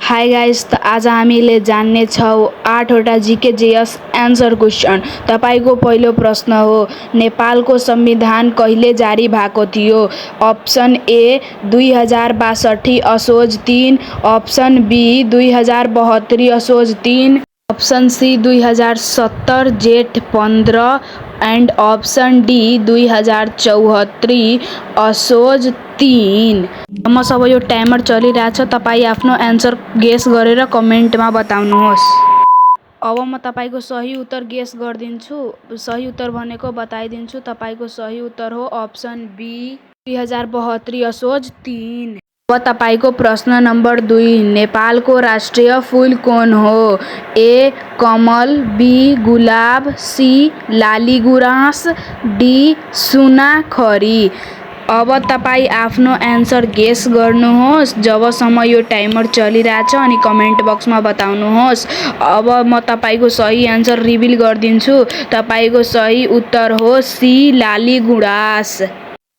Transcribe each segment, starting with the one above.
High guys, त आज हामीले जान्ने छौँ 8वटा जीके जीएस एन्सर क्वेसन। तपाईको पहिलो प्रश्न हो, नेपालको संविधान कहिले जारी भएको थियो? अप्सन ए 2062 असोज 3, अप्सन बी 2072 असोज 3, अप्सन सी 2070 जेठ 15 एन्ड अप्सन डी 2074 असोज 3। अब यो टाइमर चलिरहेछ। तपाईँ आफ्नो एन्सर गेस गरेर कमेन्टमा बताउनुहोस्। अब म तपाईको सही उत्तर गेस गरिदिन्छु। सही उत्तर भनेको बताइदिन्छु। तपाईको सही उत्तर हो अप्सन बी 2072 असोज 3। अब तपाईको प्रश्न नम्बर 2, नेपालको राष्ट्रिय फूल कौन हो? ए कमल, be gulab, C Laligurans, D सुनाखरी। अब तपाईँ आफ्नो एन्सर गेस गर्नुहोस् जबसम्म यो टाइमर चलिरहेछ अनि कमेन्ट बक्समा बताउनुहोस्। अब म तपाईको सही एन्सर रिभिल गरिदिन्छु। तपाईको सही उत्तर हो सी लालीगुँरास।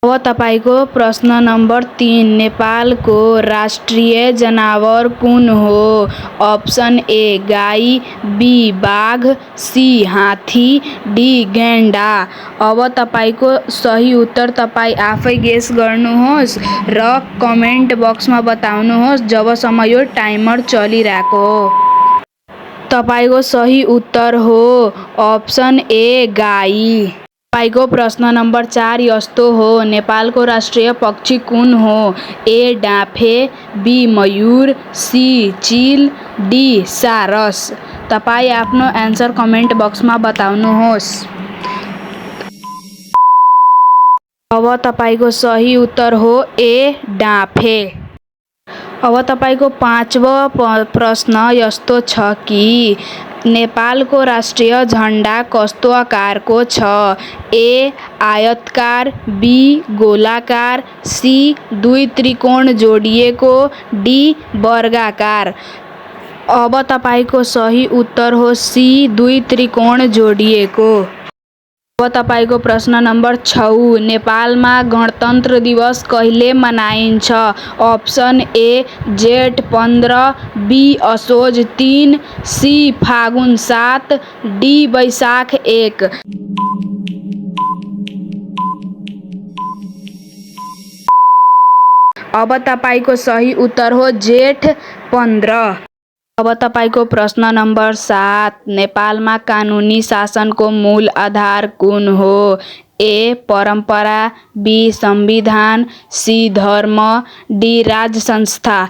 अब तपाईको प्रश्न नम्बर 3, नेपालको राष्ट्रिय जनावर कुन हो? अप्सन ए गाई, बी बाघ, सी हात्ती, डी गैंडा। अब तपाईको सही उत्तर तपाईँ आफै गेस गर्नुहोस् र कमेन्ट बक्समा बताउनुहोस् जबसम्म यो टाइमर चलिरहेको हो। तपाईको सही उत्तर हो अप्सन ए गाई। तपाईको प्रश्न नम्बर 4 यस्तो हो, नेपालको राष्ट्रिय पक्षी कुन हो? ए डाँफे, बी मयूर, सी चिल, डी सारस। तपाईँ आफ्नो एन्सर कमेन्ट बक्समा बताउनुहोस्। अब तपाईको सही उत्तर हो ए डाँफे। अब तपाईको 5वाँ प्रश्न यस्तो छ कि नेपालको राष्ट्रिय झण्डा कस्तो आकारको छ? ए आयतकार, बी गोलाकार, सी 2 त्रिकोण जोडिएको, डी वर्गाकार। अब तपाईको सही उत्तर हो सी 2 त्रिकोण जोडिएको। अब तपाईको प्रश्न नम्बर 6, नेपालमा गणतन्त्र दिवस कहिले मनाइन्छ? अप्सन ए जेठ 15, बी असोज 3, सी फागुन 7, डी वैशाख 1। अब तपाईको सही उत्तर हो जेठ 15। अब तपाईको प्रश्न नम्बर 7, नेपालमा कानुनी शासनको मूल आधार कुन हो? ए परम्परा, बी संविधान, सी धर्म, डी राज संस्था।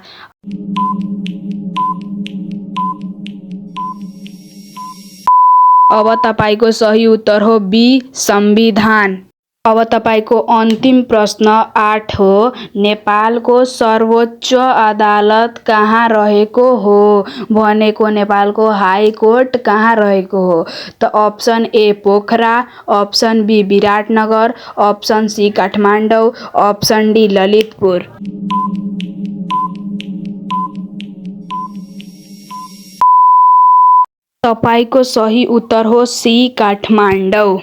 अब तपाईको सही उत्तर हो बी संविधान। अब तपाईको अन्तिम प्रश्न 8 हो, नेपालको सर्वोच्च अदालत कहाँ रहेको हो? भनेको नेपालको हाई कोर्ट कहाँ रहेको हो? त option A Pokhara, option B Biratnagar, option C Kathmandu, option D Lalitpur. तपाईको सही उत्तर हो सी काठमाडौँ।